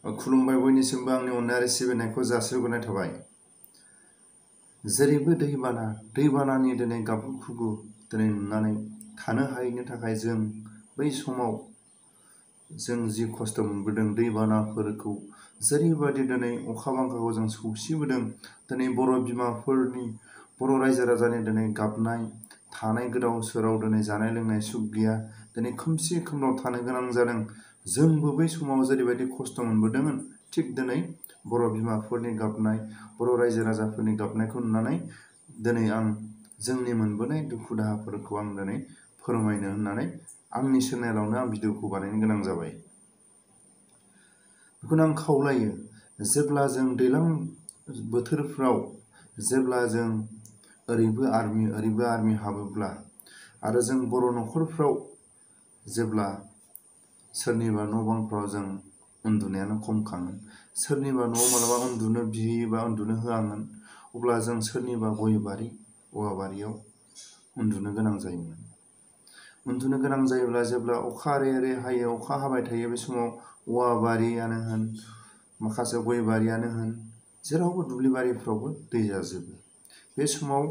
खुलुमबाय बयनिसिमबो आंनि अननायारि सिबिनायखौ जासिहरनाय थाबाय। जेरैबो दैबानानि दिनै गाबु खुगु दिनै नुनानै थानो हायैनि थाखाय जों बै समाव जों जि खस्थ' मोनबोदों दैबानाफोरखौ जेरैबायदि दिनै अखा बांखाखौ जों सौसिबोदों। दिनै बर' बिमाफोरनि बर' रायजो राजानि दिनै गाबनाय थानाय गोदाव सोराव दिनै जानाय लोंनाय सुख गैया। दिनै खोमसि खोमलाव थानो गोनां जादों। जोंबो बै समाव जेरैबायदि खस्थ' मोनबोदोंमोन थिग दिनै बर' बिमाफोरनि गाबनाय बर' रायजो राजाफोरनि गाबनायखौ नुनानै दिनै आं जोंनि मोनबोनाय दुखु दाहाफोरखौ आं दिनै फोरमायनो होननानै आंनि चेनेलावनो आं भिडिअखौ बानायनो गोनां जाबाय। बेखौनो आं खावलायो, जेब्ला जों दैज्लां बोथोरफ्राव जेब्ला जों ओरैबो आर्मि हाबोब्ला आरो जों बर' न'खरफ्राव जेब्ला सोरनिबा न' बांफ्राव जों उन्दुनायानो खम खाङो, सोरनिबा न'आव मालाबा उन्दुनो बिहैयोबा उन्दुनो होआमोन, अब्ला जों सोरनिबा गय बारि औवा बारियाव उन्दुनो गोनां जायोमोन। उन्दुनो गोनां जायोब्ला जेब्ला अखा रे हायो, अखा हाबाय थायो, बे समाव औवा बारियानो होन माखासे गय बारियानो होन जेरावबो दुब्लि बारिफ्रावबो दै जाजोबो। बे समाव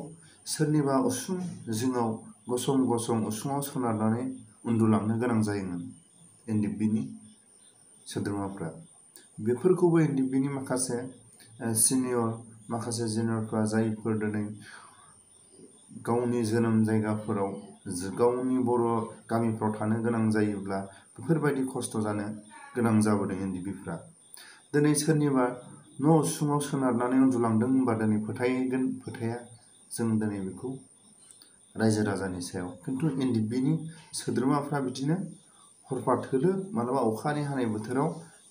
सोरनिबा उसुं जिङाव गसं गसं उसुङाव सोनारनानै उन्दुलांनो गोनां जायोमोन NDFBनि सोद्रोमाफ्रा। बेफोरखौबो NDFBनि माखासे सिनियर माखासे जुनियरफ्रा जायफोर दिनै गावनि जोनोम जायगाफोराव गावनि बर' गामिफ्राव थानो गोनां जायोब्ला बेफोरबायदि खस्थ' जानो गोनां जाबोदों NDFBफ्रा। दिनै सोरनिबा न' उसुङाव सोनारनानै उन्दुलांदों होनबा दिनै फोथायगोन फोथाया जों दिनै बेखौ रायजो राजानि सायाव। खिन्थु NDFBनि सोद्रोमाफ्रा बिदिनो हरफा थोलो मालाबा अखानि हानाय बोथोराव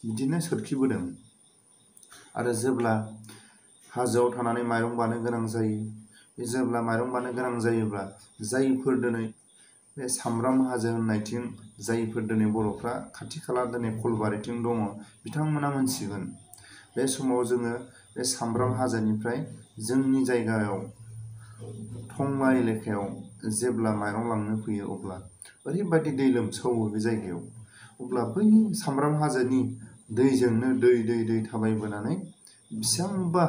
बिदिनो सोरखिबोदों। आरो जेब्ला हाजोआव थानानै माइरं बानो गोनां जायो, जेब्ला माइरं बानो गोनां जायोब्ला जायफोर दिनै बे सामब्राम हाजो होननायथिं जायफोर दिनै बर'फ्रा खाथि खाला दिनै खलबारिथिं दङ बिथांमोना मोनथिगोन। बे समाव जोङो बे सामब्राम हाजोनिफ्राय जोंनि जायगायाव टंला एलेकायाव जेब्ला माइरं लांनो फैयो अब्ला ओरैबायदि दै लोमसावो बे जायगायाव। अब्ला बै सामब्राम हाजोनि दैजोंनो दै थाबायबोनानै बेसेबांबा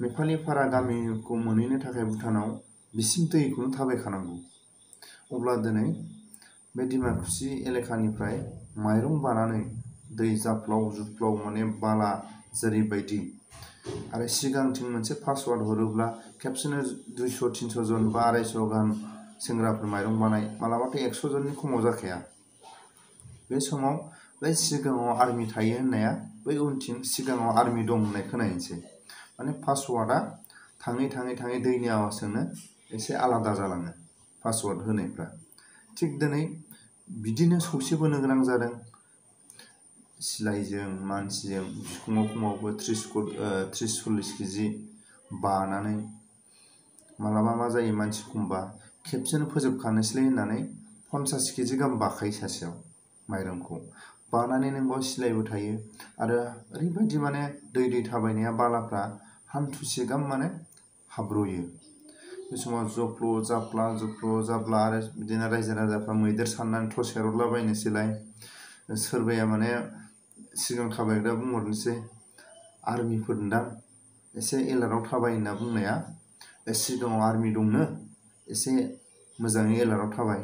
नेपालिपारा गामिखौ मोनहैनो थाखाय भुटानाव बिसिम दैखौनो थाबायखानांगौ। अब्ला दिनै बे डिमाकुसि एलेकानिफ्राय माइरं बानानै दै जाफ्लाव जुफ्लाव माने बाला जेरैबायदि आरो सिगांथिं मोनसे पासवार्ड हरोब्ला खेबसेनो 200-300 जन बा 250 गाहाम सेंग्राफोर माइरं बानाय, मालाबाथ' 100 जननि खमाव जाखाया। बे समाव बे सिगाङाव आर्मि थायो होननाया बै उनथिं सिगाङाव आर्मि दं होननाय खोनायनोसै। माने पासवार्डआ थाङै दैनि आवाजजोंनो एसे आलादा जालाङो पासवार्ड होनायफ्रा। थिग दिनै बिदिनो सौसिबोनो गोनां जादों। सिलाइजों मानसिजों बिखुङाव खमावबो 30-40 केजि बानानै मालाबा मा जायो मानसि खमबा खेबसेनो फोजोबखानोसैलै होननानै 50 केजि गाहाम बाखायो सासेयाव माइरंखौ बानानै नों बाव सिलाइबो थायो। आरो ओरैबायदि माने दै थाबायनाया बालाफ्रा हान्थुसे गाहाम माने हाब्रयो। बे समाव जफ्ल' जाब्ला आरो बिदिनो रायजो राजाफ्रा मैदेर साननानै थस एरहरलाबायनोसैलाय। सोरबाया माने सिगां थाबायग्रा बुंहरनोसै आर्मिफोरदां एसे एलार्टआव थाबाय होनना बुंनाया, सिगाङाव आर्मि दंनो एसे मोजाङै एलार्टआव थाबाय।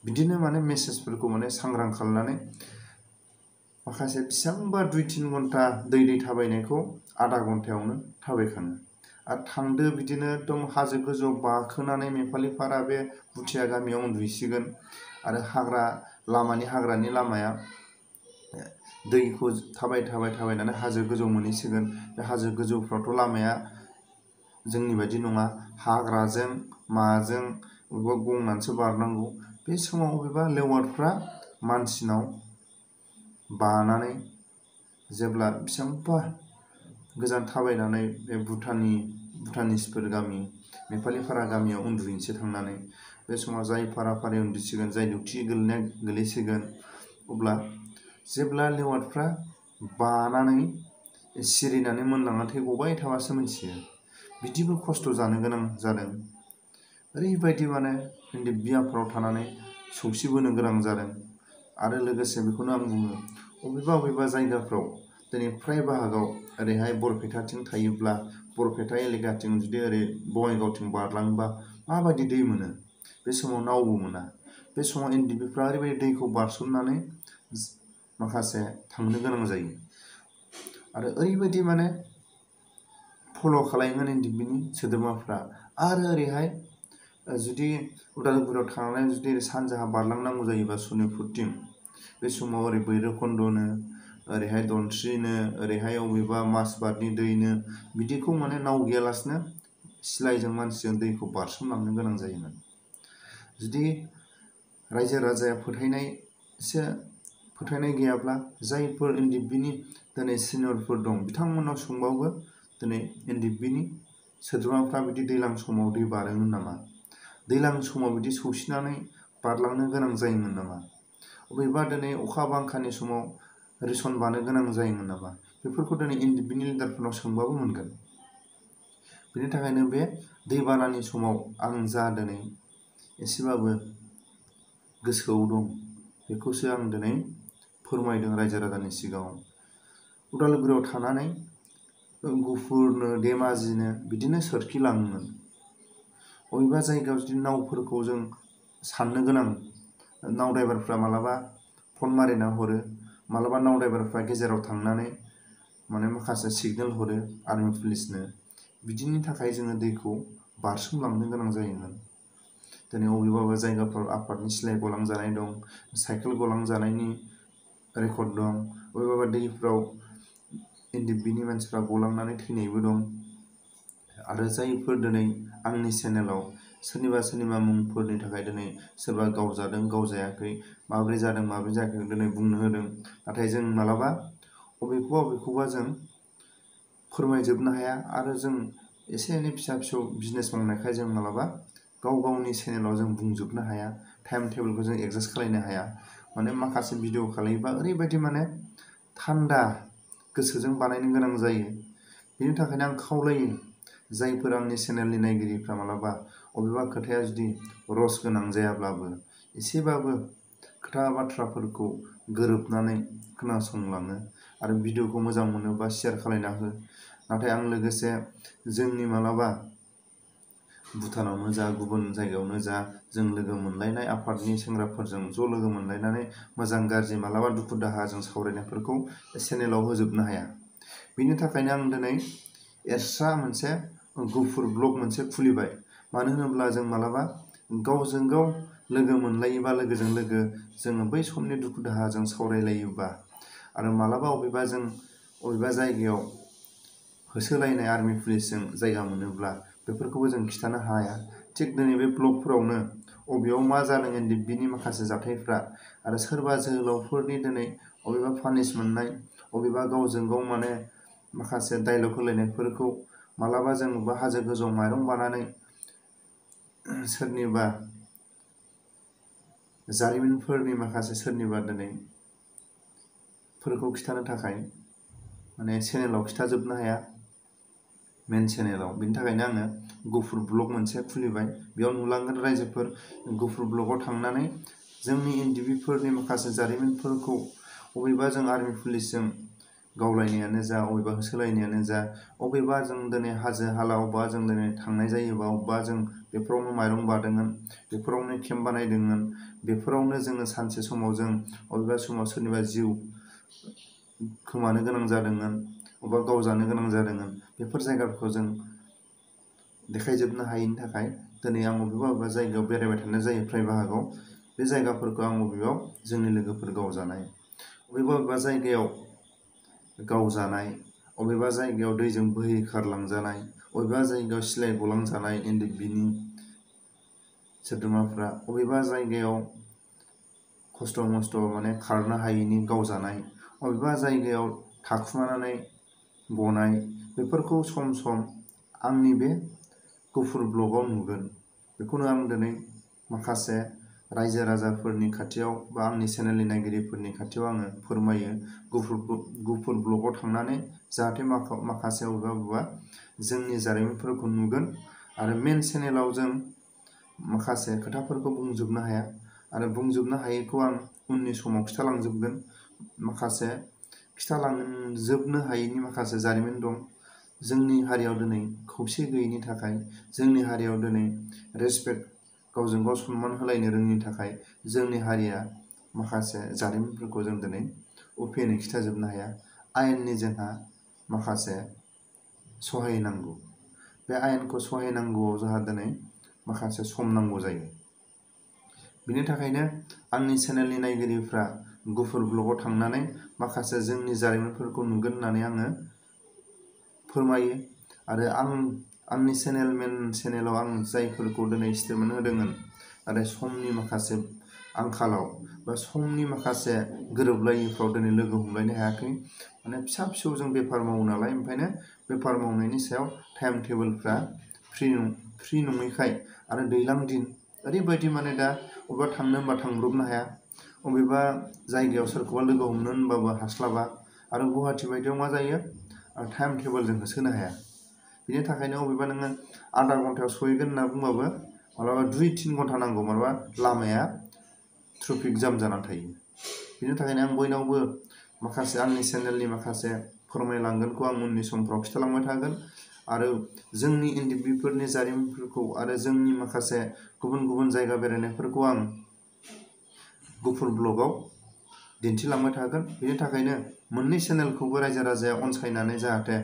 बिदिनो माने मेसेजफोरखौ माने सांग्रां खालामनानै माखासे बेसेबांबा 2-3 घन्टा दै थाबायनायखौ आधा घन्टायावनो थाबायखाङो। आरो थांदो बिदिनो एकदम हाजो गोजौआव बाखोनानै नेपालिपारा बे भुटिया गामियाव उन्दुहैसिगोन। आरो हाग्रानि लामाया दैखौ थाबायनानै हाजो गोजौ मोनहैसिगोन। बे हाजो गोजौफ्रावथ' लामाया जोंनि बायदि नङा, हाग्राजों माजों बबेबा गंनानैसो बारनांगौ। बे समाव बबेबा लेवार्डफ्रा मानसिनाव बानानै जेब्ला बेसेबांबा गोजान थाबायनानै बे भुटानिसफोर गामि नेपालिपारा गामियाव उन्दुहैनोसै थांनानै। बे समाव जाय फारा उन्दुसिगोन, जाय डिउटि गोलैसिगोन, अब्ला जेब्ला लेवार्डफ्रा बानानै सिरिनानै मोनलांना थै गबाय थाबासो मिथियो। बिदिबो खस्थ' जानो गोनां जादों। ओरैबायदि माने NDFB आफादाव थानानै सौसिबोनो गोनां जादों। आरो लोगोसे बेखौनो आं बुङो, अबेबा जायगाफ्राव दिनै फ्राय बाहागोआव ओरैहाय बरपेटाथिं थायोब्ला बरपेटा एलेकाथिं जुदि ओरै बङाइगावथिं बारलाङोबा माबायदि दै मोनो, बे समाव नावबो मोना। बे समाव एनडिएफबिफ्रा ओरैबायदि दैखौ बारसोमनानै माखासे थांनो गोनां जायो आरो ओरैबायदि माने फल' खालामोन एनडिएफबिनि सोद्रोमाफ्रा। आरो ओरैहाय जुदि उदालगुरियाव थांनानै जुदि सानजाहा बारलांनांगौ जायोबा सनितपुरथिं, बे समाव ओरै भैरबखुन्दनो, ओरैहाय धनस्रिनो, ओरैहाय अबेबा माजबातनि दैनो, बिदिखौ माने नाव गैयालासिनो सिलाइजों मानसिजों दैखौ बारसोमलांनो गोनां जायोमोन। जुदि रायजो राजाया फोथायनाय गैयाब्ला जायफोर एनडिएफबिनि दिनै सिनियरफोर दं बिथांमोनाव सोंबाबो दिनै एनडिएफबिनि सोद्रोमाफ्रा बिदि दैज्लां समाव दै बारोमोन नामा, दैज्लां समाव बिदि सौसिनानै बारलांनो गोनां जायोमोन नामा, अबेबा दिनै अखा बांखानि समाव रेसन बानो गोनां जायोमोन नामा, बेफोरखौ दिनै एनडिएफबिनि लिडारफोरनाव सोंबाबो मोनगोन। बेनि थाखायनो बे दैबानानि समाव आं जा दिनै एसेबाबो गोसोआव दं बेखौसो आं दिनै फोरमायदों रायजो राजानि सिगाङाव। उदालगुरियाव थानानै गुफुरनो, धेमाजिनो बिदिनो सोरखिलाङोमोन। अबेबा जायगायाव जुदि नावफोरखौ जों साननो गोनां, नाव ड्राइभारफ्रा मालाबा फन मारिना हरो, मालाबा नाव ड्राइभारफ्रा गेजेराव थांनानै माने माखासे सिगनेल हरो आर्मि पुलिसनो, बिदिनि थाखाय जोङो दैखौ बारसोमलांनो गोनां जायोमोन। दिनै अबेबा जायगाफ्राव आफादनि सिलाइ गलांजानाय दं, साइकेल गलांजानायनि रेकर्ड दं, अबेबा दैफ्राव एनडिएफबिनि मानसिफ्रा गलांनानै थैनायबो दं। आरो जायफोर दिनै आंनि चेनेलाव सोरनिबा मुंफोरनि थाखाय दिनै सोरबा गावजादों, गावजायाखै, माब्रै जादों माब्रै जायाखै दिनै बुंनो होदों, नाथाय जों मालाबा अबेखौबा जों फोरमायजोबनो हाया। आरो जों एसे एनै फिसा फिसौ बिजनेस मावनायखाय जों मालाबा गावनि चेनेलाव जों बुंजोबनो हाया, टाइम टेबोलखौ जों एडजास्ट खालामनो हाया। माने माखासे भिडिअ खालामोबा ओरैबायदि माने थान्दा गोसोजों बानायनो गोनां जायो। बेनि थाखायनो आं खावलायो जायफोर आंनि चेनेलनि नायगिरिफ्रा मालाबा अबेबा खोथाया जुदि रस गोनां जायाब्लाबो एसेबाबो खोथा बाथ्राफोरखौ गोरोबनानै खोनासंलाङो आरो भिडिअखौ मोजां मोनोबा शेयार खालामना हो। नाथाय आं लोगोसे जोंनि मालाबा भुटानावनो जा गुबुन जायगायावनो जा जों लोगो मोनलायनाय आफादनि सेंग्राफोरजों ज' लोगो मोनलायनानै मोजां गाज्रि मालाबा दुखु दाहाजों सावरायनायफोरखौ चेनेलाव होजोबनो हाया। बिनि थाखायनो आं दिनै एक्सट्रा मोनसे गुफुर ब्लग मोनसे खुलिबाय। मानो होनोब्ला जों मालाबा गावजों गाव लोगो मोनलायोबा, लोगोजों लोगो जोङो बै समनि दुखु दाहाजों सावरायलायोबा, आरो मालाबा अबेबा जायगायाव होसोलायनाय आर्मि पुलिसजों जायगा मोनोब्ला बेफोरखौबो जों खिथानो हाया। थिग दिनै बे ब्लगफोरावनो अबेयाव मा जादों एनडिएफबिनि माखासे जाथायफ्रा, आरो सोरबा जोहोलावफोरनि दिनै अबेबा पानिश मोननाय, अबेबा गावजों गाव माने माखासे डायलग होलायनायफोरखौ मालाबा जों हाजो गोजौ माइरं बानानै सोरनिबा जारिमिनफोरनि माखासे सोरनिबा दिनै फोरखौ खिथानो थाखाय माने चेनेलाव खिथाजोबनो हाया, मेन चेनेलाव। बिनि थाखायनो आङो गुफुर ब्लग मोनसे खुलिबाय। बेयाव नुलांगोन रायजोफोर गुफुर ब्लगाव थांनानै जोंनि एनडिएफबिफोरनि माखासे जारिमिनफोरखौ, अबेबा जों आर्मि पुलिसजों गावलायनायानो जा, अबेबा होसोलायनायानो जा, अबेबा जों दिनै हाजो हाला, अबेबा जों दिनै थांनाय जायोबा, अबेबा जों बेफोरावनो माइरं बादोंमोन, बेफोरावनो केम्प बानायदोंमोन, बेफोरावनो जोङो सानसे समाव जों अबेबा समाव सोरनिबा जिउ खोमानो गोनां जादोंमोन, अबेबा गावजानो गोनां जादोंमोन, बेफोर जायगाफोरखौ जों देखायजोबनो हायैनि थाखाय दिनै आं अबेबा जायगायाव बेरायबाय थानाय जायो फ्राय बाहागोआव। बे जायगाफोरखौ आं अबेयाव जोंनि लोगोफोर गावजानाय, अबेबा जायगायाव गावजानाय, अबेबा जायगायाव दैजों बोहैखारलांजानाय, अबेबा जायगायाव सिलाइ गलांजानाय एनडिएफबिनि सोद्रोमाफ्रा, अबेबा जायगायाव खस्थ' मस्थ' माने खारनो हायैनि गावजानाय, अबेबा जायगायाव थाखुमानानै गनाय, बेफोरखौ सम सम आंनि बे गुफुर ब्लगाव नुगोन। बेखौनो आं दिनै माखासे रायजो राजाफोरनि खाथियाव बा आंनि चेनेलनि नायगिरिफोरनि खाथियाव आङो फोरमायो। गुफुर ब्लगाव थांनानै जाहाथे माखासे अबेबा जोंनि जारिमिनफोरखौ नुगोन। आरो मेन चेनेलाव जों माखासे खोथाफोरखौ बुंजोबनो हाया, आरो बुंजोबनो हायैखौ आं उननि समाव खिथालांजोबगोन। माखासे खिथालांजोबनो हायैनि माखासे जारिमिन दं। जोंनि हारियाव दिनै खौसे गैयैनि थाखाय, जोंनि हारियाव दिनै रेसपेक्ट गावजों गाव सन्मान होलायनो रोङिनि थाखाय जोंनि हारिया माखासे जारिमिनफोरखौ जों दिनै अपेनै खिथाजोबनो हाया। आयेननि जोंहा माखासे सहायनांगौ। बे आयेनखौ सहायनांगौआव जोंहा दिनै माखासे सम नांगौ जायो। बिनि थाखायनो आंनि चेनेलनि नायगिरिफ्रा गुफुर ब्लगाव थांनानै माखासे जोंनि जारिमिनफोरखौ नुगोन होननानै आङो फोरमायो। आरो आंनि चेनेलाव आं जायफोरखौ दिनै स्टेटमेन्ट होदोंमोन, नाथाय समनि माखासे आंखालाव बा समनि माखासे गोरोबलायैफ्राव दिनै लोगो हमलायनो हायाखै। माने फिसा फिसौ जों बेफार मावो नालाय, ओंखायनो बेफार मावनायनि सायाव टाइम टेबोलफ्रा फ्रि नङैखाय आरो दैज्लां दिन ओरैबायदि माने दा अबेबा थांनो होनबा थांब्रबनो हाया, अबेबा जायगायाव सोरखौबा लोगो हमनो होनबाबो हास्लाबा। आरो गुवाहाटि बायदियाव मा जायो, टाइम टेबोलजों होसोनो हाया। बिनि थाखायनो अबेबा नोङो आधा घन्टायाव सहैगोन होनना बुंबाबो मालाबा 2-3 घन्टा नांगौ, मालाबा लामाया ट्राफिक जाम जानानै थायो। बिनि थाखायनो आं बयनावबो माखासे आंनि चेनेलनि माखासे फोरमायलांगोनखौ आं उननि समफ्राव खिथालांबाय थागोन। आरो जोंनि NDFBफोरनि जारिमिनफोरखौ आरो जोंनि माखासे गुबुन गुबुन जायगा बेरायनायफोरखौ आं गुफुर ब्लगाव दिन्थिलांबाय थागोन। बिनि थाखायनो मोननै चेनेलखौबो रायजो राजाया अनसायनानै जाहाथे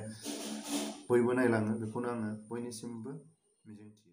बयबो नायलाङो, बेखौनो आङो बयनिसिमबो मिजिंथियो।